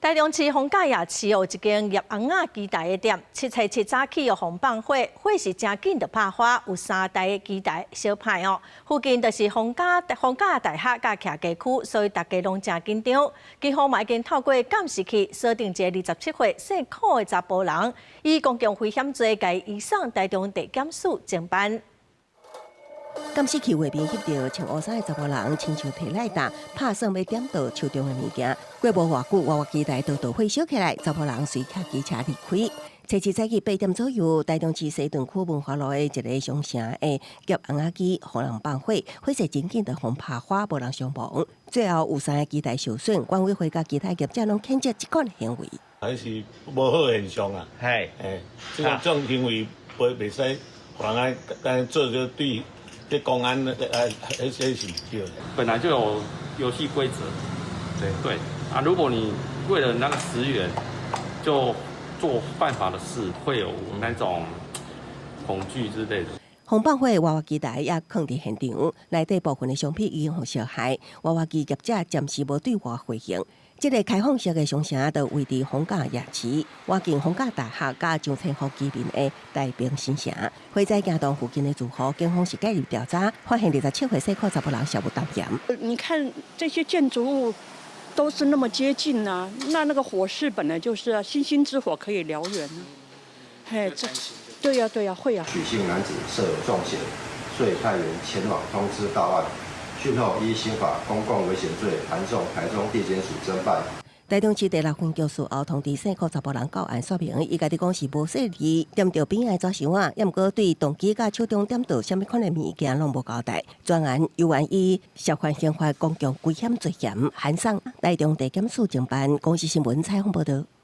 台中市逢甲夜市有一間夾尪仔機台的店，7初7早起予人放火，火勢誠緊就拍花，有三台的機台燒歹哦。附近就是逢甲大學佮徛家區，所以大家攏誠緊張。警方嘛已經透過監視器鎖定一個27歲姓柯的查埔人，以公共危險罪共移送台中地檢署偵辦。監視器畫面翕著穿烏衫的查埔人，親像提拉達，拍算欲點著手中的物件。過無偌久，娃娃機台就導火燒起來，查埔人隨騎機車離開。初七早起8點左右，台中市西屯區文化路的一个商城的夾尪仔機予人放火，火勢真緊就予人拍花，無人傷亡。最後有三个機台受損，管委會佮其他業者攏譴責這款行為。還是無好現象啊！係，這種行為袂使，予人按做這對。這公安的彼是毋對的。本來就有遊戲規則，對啊，如果你為了那個10元就做犯法的事，會有那種恐懼之類的。予放火的娃娃機台也囥佇現場，內底部分的商品已經予燒害。娃娃機業者暫時無對外回應。這个開放式的商城就位佇逢甲夜市，倚近逢甲大學佮張天賦居民的大平新城。火災驚動附近的住戶，警方是介入調查，發現27歲姓柯查埔人涉有擔嫌。你看這些建築物都是那麼接近啊，那個火勢本來就是星星之火可以燎原啊。嘿，這對呀對呀，會啊。許姓男子涉有重嫌，遂派員前往通知到案。訊後依刑法公共危險罪函送台中地檢署偵辦。台中市第六分局事後通知姓柯查埔人到案說明，伊家己講是無細膩點著邊仔的紙箱仔，猶毋過對動機佮手中點著啥物款的物件攏無交代。專案有案以涉犯刑法公共危險罪嫌函送台中地檢署偵辦。公視新聞採訪報導。